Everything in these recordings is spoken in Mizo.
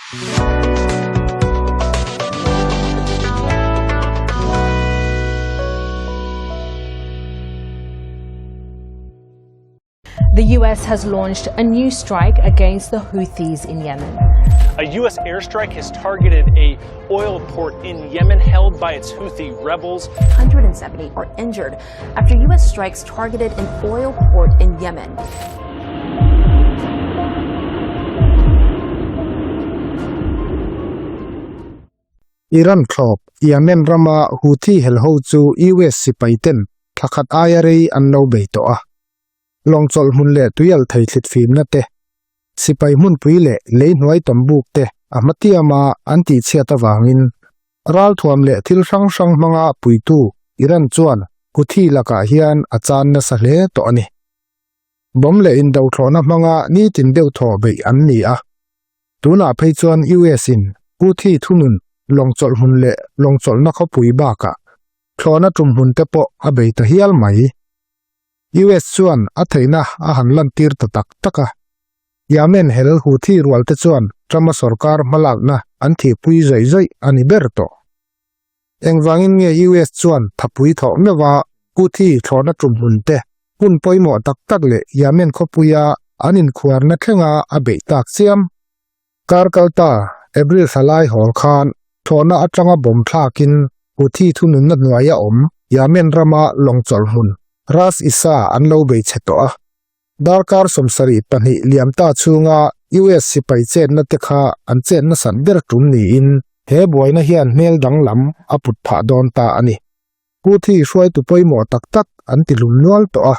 The US has launched a new strike against the Houthis in Yemen. A US airstrike has targeted a oil port in Yemen held by its Houthi rebels. 170 are injured after US strikes targeted an oil port in Yemen. Iran thlawp, Yemen rama Houthi helho chu US sipaiten thla khat aia rei an lo bei tawh a. Lawng chawlh hmun leh tuial thei thlit fimna te, sipai hmunpui leh lei hnuai tawmbuk te a hmatiama an tihchhiat avangin ralthuam leh thil hrang hrang hmanga puitu Iran chuan Houthi lakah hian a chan nasa hle tawh a ni. Bomb leh indothlawhna hmanga nitin deuh thaw beih an ni a. Tunah phei chuan US in Houthi thunun lawng chawlh hmun leh lawng chawlhna khawpui bakah thlawhna tum hmun te pawh a bei ta hial mai. US chuan a theihna a han lantir ta tak tak a. Yemen hel Houthi rualte chuan Trump-a sorkar hmalakna an thihpui zawih zawih a ni ber tawh. Engvangin nge US chuan thapui thawh meuha Houthi thlawhna tum hmun te, hmun pawimawh tak tak leh Yemen khawpuia an inkhuarna thlenga a beih tak chiam? Kar kalta April thla lai hawl khan thlawhna atanga bomb thlakin Houthi thununna hnuaia awm Yemen rama lawng chawlh hmun Ras Isa an lo bei chhe tawh a. Darkar 72 liam ta chhunga US sipai chetna te kha an chet nasat ber tum niin he buaina hian hmel danglam a put phah dawn ta a ni. Houthi hruaitu pawimawh tak tak an ti hlum nual tawh a.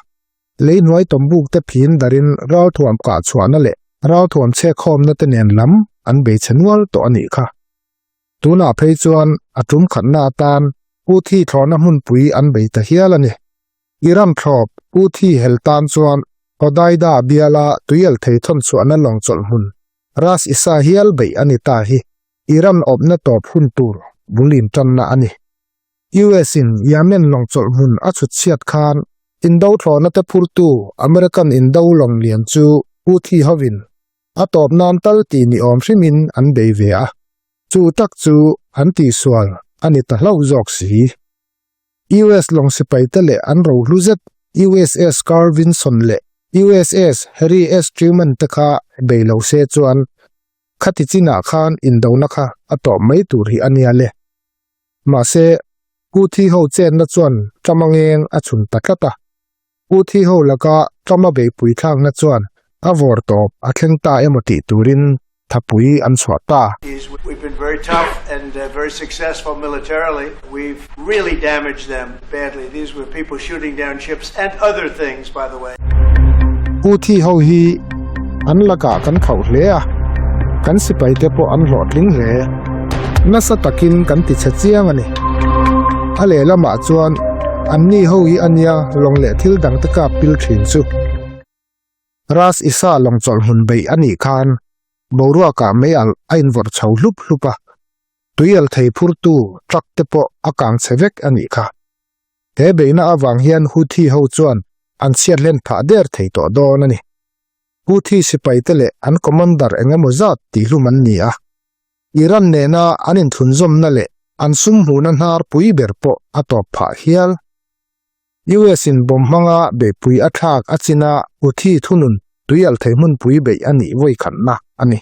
Lei hnuai tawmbuk te phin darin ralthuam kah chhuahna leh ralthuam chhekkhawmna te nen lam an bei chhe nual tawh a nih kha. Tunah phei chuan a tum khatna atan Houthi thlawhna hmunpui an bei ta hial a ni. Iran thlawp Houthi hel tan chuan Hodaida biala tuial thei thawn chhuahna lawng chawlh hmun Ras Isa hial beih a ni ta hi Iran awpna tawp hun tur bul intanna a ni. US in Yemen lawng chawlh hmun a chhut chhiat khan indo thlawhna te phurtu American indo lawng lian chu Houthi hovin a tawp nan tal tih ni awm hrimin an bei ve a, chu tak chu an tihsual a ni ta hlauh zawk si. US lawng sipai te leh an rohlu zet USS Carl Vinson leh USS Harry S Truman te kha bei lo se chuan khati chinah khan indona kha a tawp mai tur hi a nia le. Mahse, Houthi ho chenna chuan Trump-a ngeng a chhun ta tlat a. Houthi ho laka Trump-a beihpui thlakna chuan a vawr tawp a thleng ta emaw tih turin thapui an chhuah ta. We've been very tough and very successful militarily. We've really damaged them badly. These were people shooting down ships and other things, by the way. Houthi ho hi an lakah kan khauh hle a, kan sipaite pawh an hlawhtling hle. Nasa takin kan ti chhe chiang a ni. A lehlamah chuan anni ho hi a nia lawng leh thil dangte kap pil thin chu. Ras Isa lawng chawlh hmun beih a nih khan boruakah mei alh a invawrh chho hlup hlup a, tuial thei phurtu truck te pawh a kang chhe vek a nih kha. He beihna avang hian Houthi ho chuan an chhiat hlen phah der thei tawh dawn a ni. Houthi sipaite leh an commander eng emaw zat tihhlum an ni a. Iran nena an inthlunzawmna leh an sum hmuhna hnar pui ber pawh a tawp phah hial. US in bomb hmanga beihpui a thlak a china Houthi thunun tuialh thei hmunpui beih a nih vawikhatna a ni.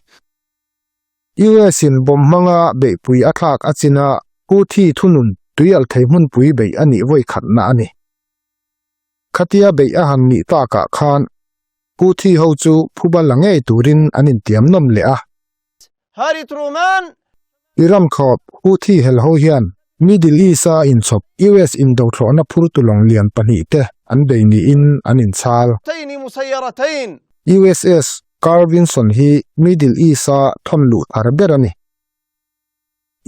US in bomb hmanga beihpui a thlak a china Houthi thunun tuialh thei hmunpui beih a nih vawikhatna a ni. Khatia beih a han nih takah khan Houthi ho chu phuba la ngei turin an intiam nawm leh a. Harry Truman! Iran khawp Houthi hel ho hian Middle East-a inchhawp US indothlawhna phurtu lawng lian pahnihte an bei niin an inchhal. USS Carl Vinson hi Middle East-a thawn luh thar ber a ni.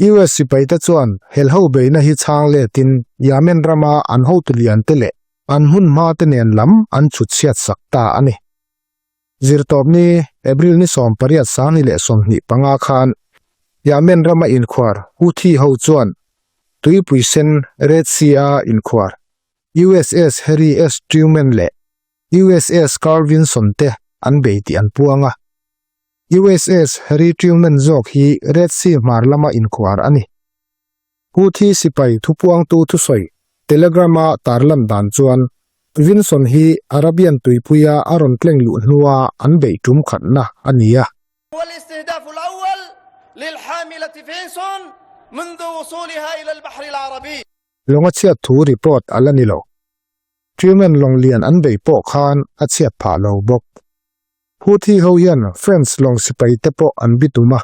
US sipaite chuan helho beihna hi chhang letin Yemen rama an hotu liante leh an hmunhma te nen lam an chhut chhiat sak ta a ni. Zirtawpni, April ni 18 2025 khan Yemen rama inkhuar Houthi ho chuan tuipui sen Red Sea-a inkhuar USS Harry S Truman leh USS Carl Vinson te an bei tih an puang a. USS Harry Truman zawk hi Red Sea hmar lama inkhuar a ni. Houthi sipai thupuangtu thusawi Telegram-a tarlan dan chuan Vinson hi Arabian tuipuia a rawn tleng luh hnua an beih tum khatna a ni a. Lawng a chhiat thu report a la ni lo. Truman lawng lian an beih pawh khan a chhiat phah lo bawk. Houthi ho hian French lawng sipai te pawh an bitum a.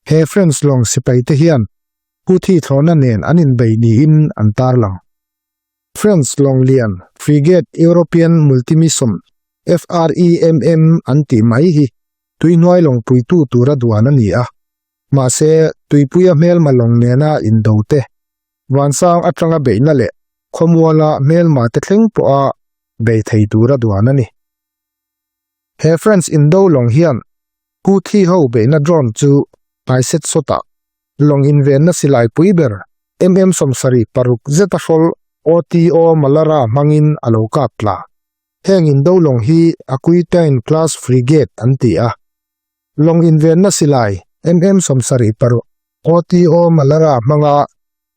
He French lawng sipai te hian Houthi thlawhna nen an inbei niin an tarlang. French lawng lian Frigate European Multimission, FREMM, an tih mai hi tuihnuai lawng puitu tura duan a ni a. Mahse, tuipuia hmelma lawng nena indo te, vansang atanga beihna leh khawmuala hmelma te thleng pawha bei thei tura duan a ni. He French indo lawng hian Houthi ho beihna drone chu hmaiset sawtah lawng invenna silai pui ber MM 76 zeta hrawl OTO Malara hmangin a lo kap tla. Heng indo lawng hi Aquitaine class frigate an ti a. Lawng invenna silai MM 76 OTO Malara hmanga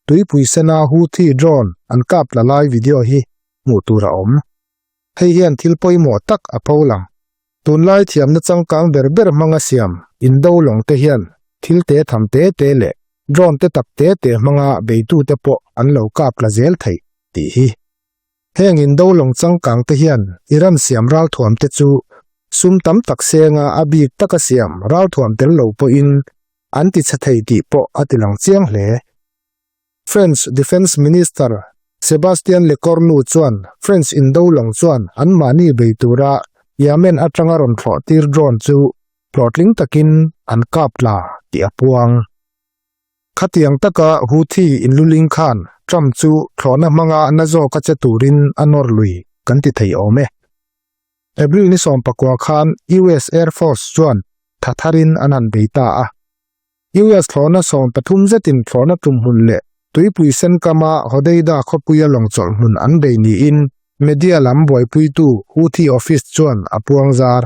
tuipui sena Houthi drone an kap tla lai video hi hmuh tur a awm. Hei hian thil pawimawh tak a pho lang. Tunlai thiamna changkang ber ber hmanga siam indo lawng te hian thil te tham te te leh drone te tak te te hmanga beitute pawh an lo kap tla zel theih tih hi. Heng indo lawng changkang te hian Iran siam ralthuam te chu sum tam tak senga a bik taka siam ralthuam tel lo pawhin an ti chhe thei tih pawh a ti lang chiang hle. French Defence Minister Sebastien Lecornu chuan French indo lawng chuan anmahni bei tura Yemen atanga rawn thlawh tir drone chu hlawhtling takin an kap tla tih a puang. Khatiang taka Houthi inluling khan Trump chu thlawhna hmanga na zawka che turin a nawr lui kan ti thei awm e. April ni 19 khan US Air Force chuan tha tharin an han bei ta a. US thlawhna 13 zetin thlawhna tum hmun leh tuipui sen kama Hodeida khawpuia lawng chawlh hmun an bei niin media lam buaipuitu Houthi office chuan a puang zar.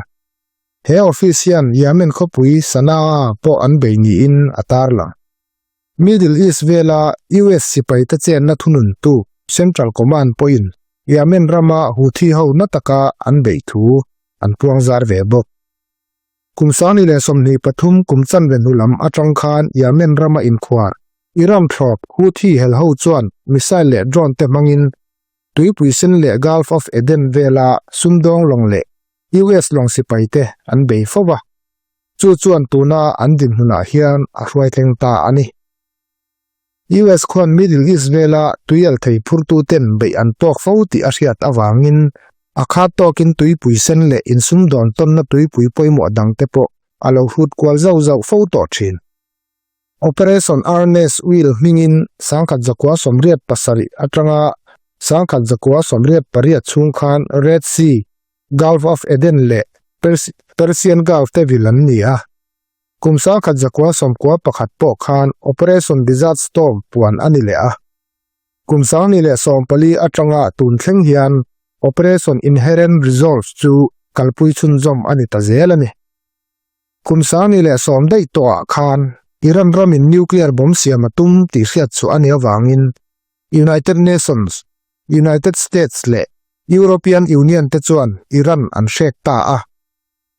He office hian Yemen khawpui Sanaa pawh an bei niin a tarlang. Middle East vela US sipaite chenna thununtu Central Command pawhin Yemen rama Houthi ho na taka an beih thu an puang zar ve bawk. Kum 2023 kum chanve hnu lam atang khan Yemen rama inkhuar Iran thlawp Houthi hel ho chuan missile leh drone te hmangin tuipui sen leh Gulf of Aden vela sumdawng lawng leh US lawng sipai te an bei fo va. Chu chuan tuna an dinhmunah hian a hruai thleng ta a ni. US khuan Middle East vela tuial thei phurtuten beih an tawk fo tih a hriat avangin a khat tawkin tuipui sen leh insumdawn tawnna tuipui pawimawh dangte pawh a lo hrut kual zauh zauh fo tawh thin. Operation Earnest Will hmingin 1987 atanga 1988 chhung khan Red Sea, Gulf of Aden leh Persian Gulf te vil an ni a. Kum 1991 pawh khan Operation Desert Storm puan a ni leh a. Kum 2014 atanga tun thleng hian Operation Inherent Resolve chu kalpui chhunzawm a ni ta zel a ni. Kum 2010 daih tawhah khan Iran ramin nuclear bomb siam a tum tih hriat chhuah a nih avangin United Nations, United States leh European Union te chuan Iran an hrek ta a.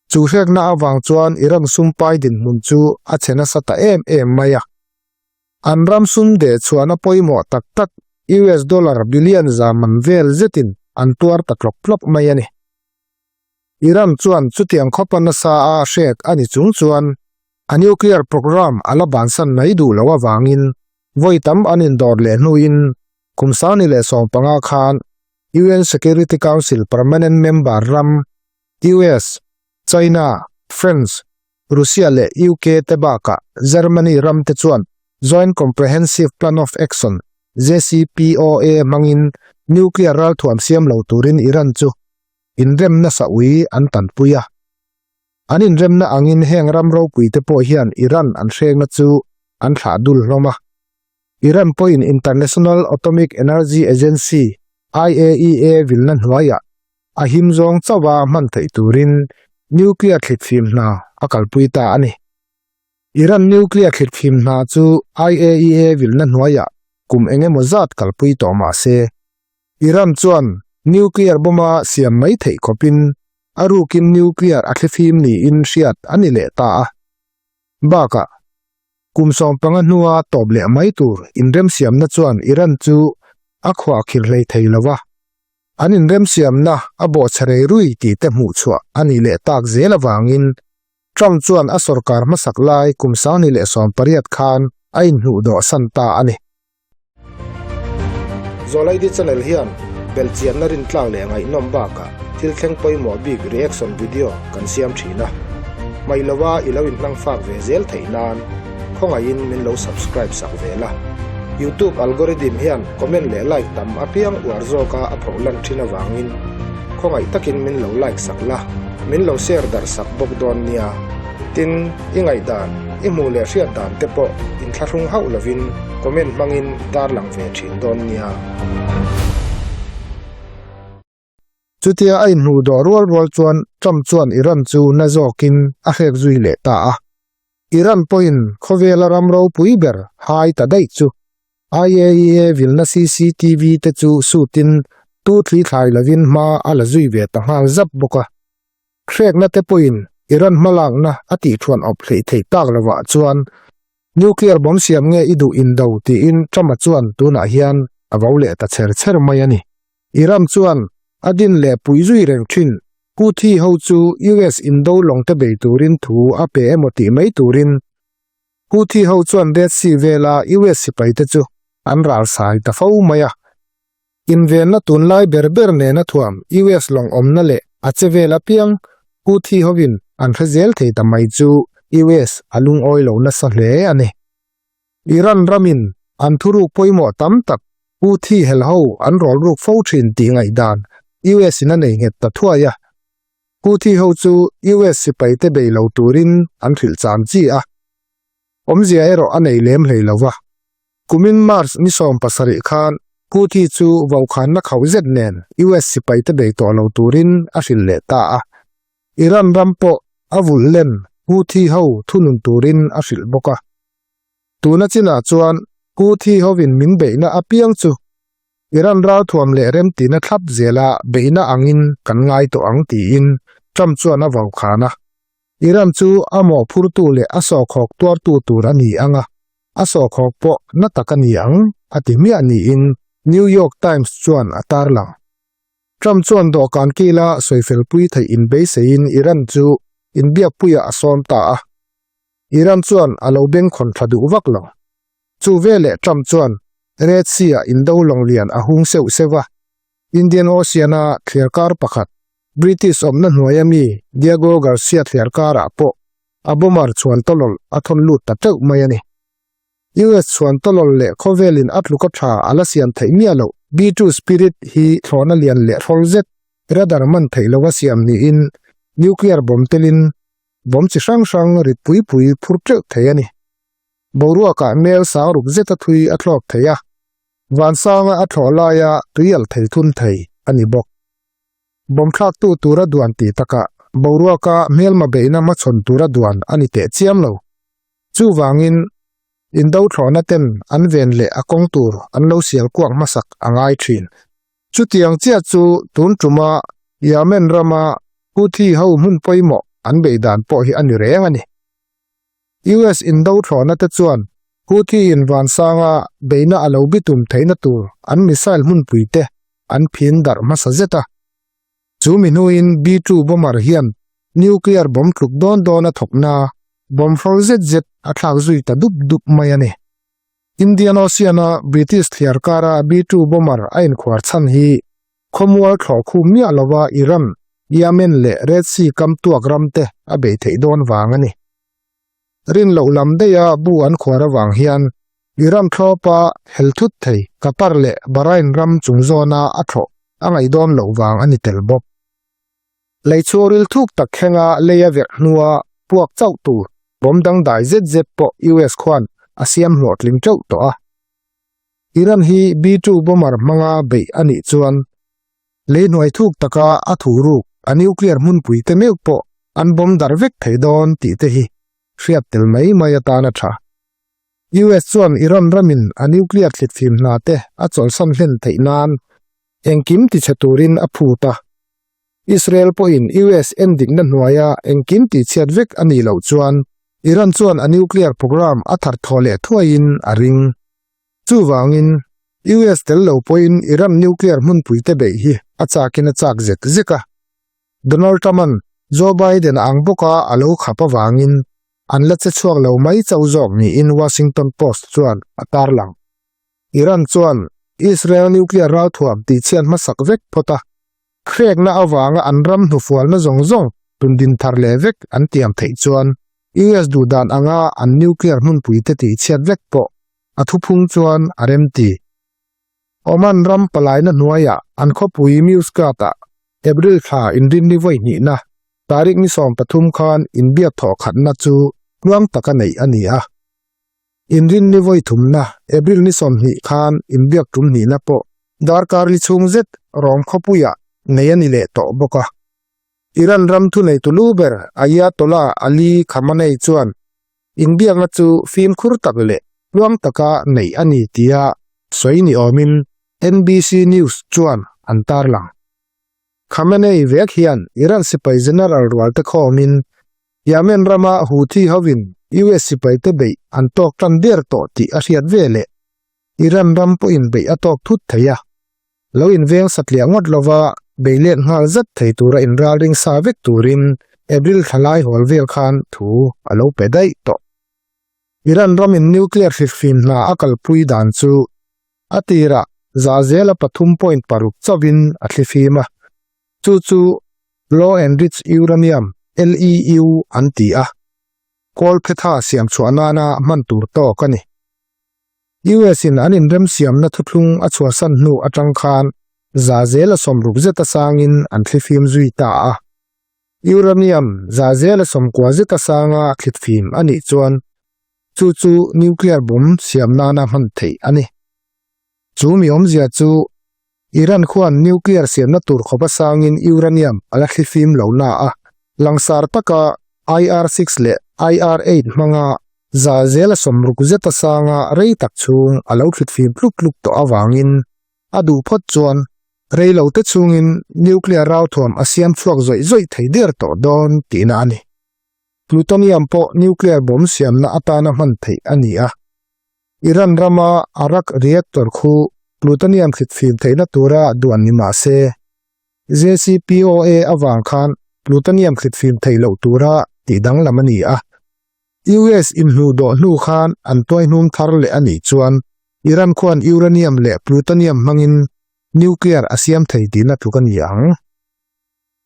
Chu hrekna avang chuan Iran sumpai dinhmun chu a chhe nasa ta em em mai a. An ram sum deh chhuahna pawimawh tak tak US dollar billion za man vel zetin an tuar ta tlawk tlawk mai a ni. Iran chuan chutiang khawpa nasa a hrek a ni chung chuan a nuclear program a la bansan mai duh loh avangin vawi tam an indawr leh hnuin kum 2015 khan UN Security Council permanent member ram US, China, France, Russia leh UK te bakah Germany ram te chuan Joint Comprehensive Plan of Action, JCPOA, hmangin nuclear ralthuam siam lo turin Iran chu inremna saui an tanpui a. An inremna angin heng ram ropui te pawh hian Iran an hrengna chu an thlah dul hlawm a. Iran pawhin International Atomic Energy Agency, IAEA, vilna hnuaiah a him zawng chauha hman theih turin nuclear thlitfim hna a kalpui ta a ni. Iran nuclear thlitfim hna chu IAEA vilna hnuaiah kum eng emaw zat kalpui tawh mah se, Iran chuan nuclear bomb a siam mai theih khawpin a rukin nuclear a thlifim niin hriat a ni leh ta a. Bakah, kum 15 hnua tawp leh mai tur inremsiamna chuan Iran chu a khuah khir hlei thei lo va, an inremsiamna a bawhchhe rei rui tih te hmuh chhuah a nih leh tak zel avangin Trump chuan a sorkar hmasak lai kum 2018 khan a inhnuh dawhsan ta a ni. Zawlaidi channel hian belhchianna rintlak leh ngaihnawm bakah thil thleng pawimawh bik reaction video kan siam thin a. Hmaih lova i lo inhnang fak ve zel theih nan khawngaihin min lo subscribe sak ve la. Youtube algorithm hian comment leh like tam apiang uar zawka a phoh lan thin avangin khawngaih takin min lo like sak la, min lo share darh sak bawk dawn nia. Tin, i ngaihdan, i hmuh leh hriat dan te pawh inthlahrung hauh lovin comment hmangin tarlang ve thin dawn nia. Chutia a inhmuh dawh rual rual chuan Trump chuan Iran chu na zawkin a hrek zui leh ta a. Iran pawhin khawvela ram ropui ber hai ta daih chu IAEA vilna CCTV te chu sutin tu thli thlai lovin hma a la zui ve ta nghal zap bawk a. Hrekna te pawhin Iran hmalakna a tihthuan awp hleih theih tak lovah chuan Nuclear bomb siam nge i duh indo tiin Trump-a chuan tunah hian a vo leh ta chher chher mai a ni. Iran chuan a din leh pui zui reng thin. Houthi ho chu US indo lawng te bei turin thu a pe emaw tih mai turin Houthi ho chuan Red Sea vela US sipai te chu an ral sai ta fo mai a. Invenna tunlai ber ber nena thuam US lawng awmna leh a che vel apiang Houthi hovin an hre zel thei ta mai chu US a lungawi lo nasa hle a ni. Iran ramin an thuruk pawimawh tam tak Houthi helho an rawlruk fo thin tih ngaihdan US in a nei nghet ta thuai a. Houthi ho chu US sipai te bei lo turin an hrilh cham chi a. Awmzia erawh a nei lem hlei lo va. Kumin March ni 17 khan Houthi chu vaukhânna khauh zet nen US sipaite bei tawh lo turin a hrilh leh ta a. Iran ram pawh a vulh len Houthi ho thunun turin a hrilh bawk a. Tuna chinah chuan Houthi hovin min beihna apiang chu Iran ralthuam leh remtina thlap zela beihna angin kan ngai tawh ang tiin Trump chuan a vaukhân a. Iran chu a mawhphurtu leh a sawhkhawk tuartu tur a ni ang a, a sawhkhawk pawh na tak a ni ang, a ti hmiah niin New York Times chuan a tarlang. Trump chuan dawhkan kila sawifelpui theih inbeiseiin Iran chu inbiakpuiah a sawm ta a. Iran chuan a lo bengkhawn tha duh vak lo. Chu veleh Trump chuan Red Sea-ah indo lawng lian a hung seuh seuh a, Indian Ocean-a thliarkar pakhat, British awmna hnuaia mi Diego Garcia thliarkarah pawh a bomber chhuan tawlawl a thawn lut ta teuh mai a ni. US chhuan tawlawl leh khawvelin a tluka tha a la siam theih miah loh. B-2 Spirit hi thlawhna lian leh hrawl zet radar man theih lova siam niin nuclear bomb telin bomb chi hrang hrang rit pui pui phur teuh thei a ni. Boruakah mel sang ruk zeta thui a thlawk thei a, vansanga a thlawh laia tui al thei thun thei a ni bawk. Bomb thlaktu tura duan tih takah boruaka hmelma beihna hmachhawn tura duan a ni teh chiam lo. Chuvangin, indo thlawhna ten an ven leh a kawng tur an lo sial kuak hmasak a ngai thin. Chutiang chiah chu tun tuma Yemen rama Houthi ho hmun pawimawh an beih dan pawh hi a ni reng a ni. US indo thlawhna te chuan Houthi in vansanga beihna a lo bitum theihna tur an missile hmunpui te an phin darh hmasa zet a. Chu mi hnuin B-2 bomber hian nuclear bomb tluk dawn dawn a thawk na bomb hrawl zet zet a thlak zui ta dup dup mai a ni. Indian Ocean-a British thliar kara B-2 bomber a inkhuar chhan hi khawmual thlawh khum miah lova Iran, Yemen leh Red Sea kam tuak ram te a bei theih dawn vang a ni. Rin loh lam daiha bu an khuar avang hian Iran thlawpa hel thut thei Qatar leh Bahrain ram chung zawna a thlawh a ngaih dawn loh vang a ni tel bawk. Lei chhuaril thuk tak thlenga lei a verh hnua puak chauh tur bomb dangdai zet zet pawh US khuan a siam hlawhtling teuh tawh a. Iran hi B-2 bomber hmanga beih a nih chuan lei hnuai thuk taka a thu ruk a nuclear hmunpui te meuh pawh. an bomb darh vek thei dawn tih te hi hriat tel mai mai atan a tha. US chuan Iran ramin a nuclear thlitfim hna te a chawlhsan hlen theih nan engkim tichhe turin a phut a. Israel pawhin US endikna hnuaia engkim tihchhiat vek a nih loh chuan Iran chuan a nuclear program a thar thaw leh thuaiin a ring. Chuvangin, US tel lo pawhin Iran nuclear hmunpuite beih hi a chakin a chak zek zek a. Donald Trump-a'n Joe Biden a ang bawka a lo khap avangin an la che chhuak lo mai chauh zawk niin Washington Post chuan a tarlang. Iran chuan Israel nuclear ralthuam tihchhiat hmasak vek phawt a, hrekna avanga an ram hnufualna zawng zawng tundin thar leh vek an tiam theih chuan US duhdan anga an nuclear hmunpuite tihchhiat vek pawh a thuphung chuan a remti. Oman ram palaina hnuaiah an khawpui Muscat-ah April thla inrinni vawi hnihna tarik ni 13 khan inbiak thawh khatna chu tluang taka neih a ni a. Inrinni vawi thumna April ni 20 khan inbiak tum hnihna pawh darkar li chhung zet rawng khawpuiah nei a ni leh tawh bawk a. Iran ram thuneitu lu ber Ayatollah Ali Khamenei chuan inbiakna chu fimkhur tak leh tluang taka neih a ni tia sawi ni awmin NBC News chuan an tarlang. Khamenei vek hian Iran sipai general rual te khawmin Yemen rama Houthi hovin US sipaite beih an tawk tan der tawh tih a hriat ve leh Iran ram pawhin beih a tawk thut thei a. Lo inveng satliah ngawt lova bei let nghal zat thei tura inralring sa vek turin April thla lai hawl vel khan thu a lo pe daih tawh. Iran ramin nuclear hrifim hna a kalpui dan chu a tirah za zela 3.6 chauhin a thlifim a, chu chu Low Enriched Uranium, LEU, an ti a, kawl phetha siam chhuah nana hman tur tawk a ni. US in an inremsiamna thuthlung a chhuahsan hnu atang khan za zela 60 zeta sangin an thlifim zui ta a. Uranium za zela 90 zeta sanga thlitfim a nih chuan chu chu nuclear bomb siam nana hman theih a ni. Chu mi awmzia chu Iran khuan nuclear siamna tur khawpa sangin uranium a la thlifim lo na a, langsar taka IR-6 leh IR-8 hmanga za zela 60 zeta sanga rei tak chhung a lo thlitfim tluk tluk tawh avangin a duh phawt chuan rei lo te chhungin nuclear ralthuam a siam chhuak zawih zawih thei der tawh dawn tihna a ni. Plutonium pawh nuclear bomb siamna atana hman theih a ni a. Iran rama Arak reactor khu plutonium thlitfim theihna tura duan ni mah se, JCPOA avang khan plutonium thlitfim theih loh tura tih danglam a ni a. US inhnuh dawh hnu khan an tuaihnum thar leh a nih chuan Iran khuan uranium leh plutonium hmangin nuclear a siam thei tihna tluk a ni ang.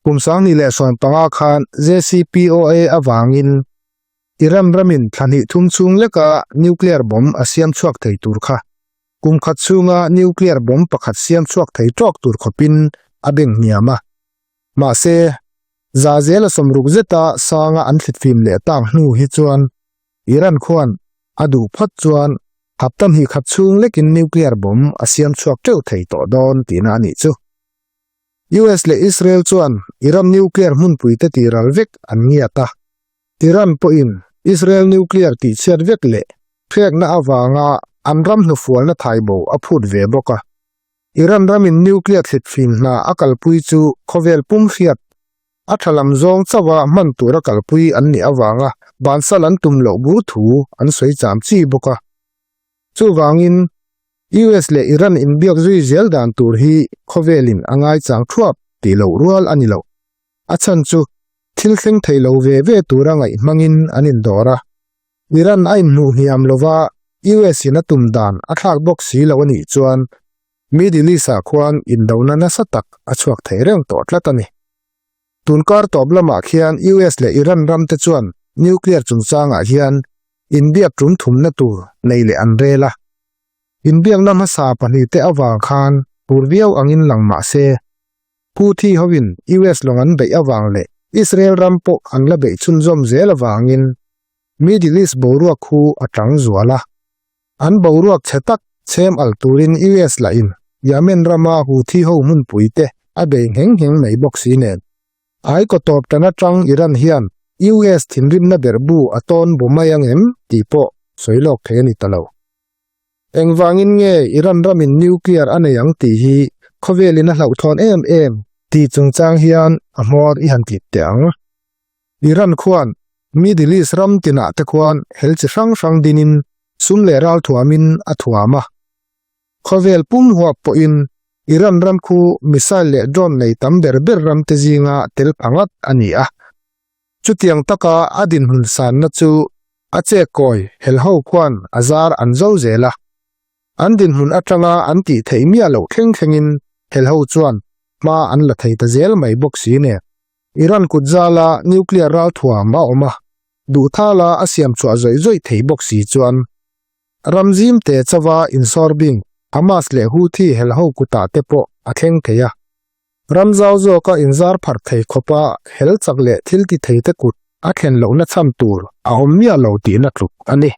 Kum 2015 khan JCPOA avangin Iran ramin thla hnih thum chhung leka nuclear bomb a siam chhuak thei tur kha kum khat chhunga nuclear bomb pakhat siam chhuak thei tawk tur khawpin a beng hniam a. Mahse, za zela 60 zeta sanga an thlitfim leh tak hnu hi chuan Iran khuan a duh phawt chuan hapta hnih khat chhung lekin nuclear bomb a siam chhuak teuh thei tawh dawn tihna a nih chu. US leh Israel chuan Iran nuclear hmunpuite tiral vek an ngiat a. Iran pawhin Israel nuclear tihchhiat vek leh hrekna avanga an ram hnufualna thaibo a phut ve bawk a. Iran ramin nuclear thlitfim hna a kalpui chu khawvel pum hriat a tha lam zawng chauha hman tura kalpui an nih avanga bansal an tum loh bur thu an sawi cham chi bawk a. Chuvangin US leh Iran inbiak zui zel dan tur hi khawvelin a ngaichang thuap tih loh rual a ni lo. A chhan chu thil thleng thei lo ve ve tura ngaih hmangin an indawr a. Iran a inhnuh hniam lova US in a tum dan a thlak bawk si lo a nih chuan Middle East-ah khuan indona nasa tak a chhuak thei reng tawh tlat a ni. Tunkar tawp lamah khian US leh Iran ram te chuan nuclear chungchangah hian inbiak tum thumna tur nei leh an rel a. Inbiakna hmasa pahnih te avang khan tur viau angin lang mah se, Houthi hovin US lawng an beih avang leh Israel ram pawh an la beih chhunzawm zel avangin Middle East boruak khu a tang zual a. An boruak chhe tak chhem al turin US lahin Yemen rama Houthi ho hmunpui te a bei ngheng ngheng mai bawk si nen. Aikaw tawp tan atang Iran hian US thinrimna berhbu a tawn bu mai ang em tih pawh sawi lawk thei a ni ta lo. Engvangin nge Iran ramin nuclear a nei ang tih hi khawvelin a hlauhthawn em em tih chungchang hian a hmawr i han tlip teh ang. Iran khuan Middle East ram tinah te khuan hel chi hrang hrang dinin sum leh ral thuamin a thuam a. Khawvel pum huap pawhin Iran ram khu missile leh drone nei tam ber ber ram te zinga tel pha ngat a ni a. Chutiang taka a dinhmun sanna chu a chek kawi helho khuan a zar an zo zel a. An dinhmun atanga an tih theih miah loh thleng thlengin helho chuan hma an la thei ta zel mai bawk si nen. Iran kut zala nuclear ralthuam a awm a, duhthala a siam chhuah zawih zawih thei bawk si chuan ram zim te chawa insawrbing Hamas leh Houthi helho kutah te pawh a thleng thei a. Ram zau zawka inzar pharh thei khawpa hel chak leh thil ti thei te kut a thlen lohna chhan tur a awm miah lo tihna tluk a ni.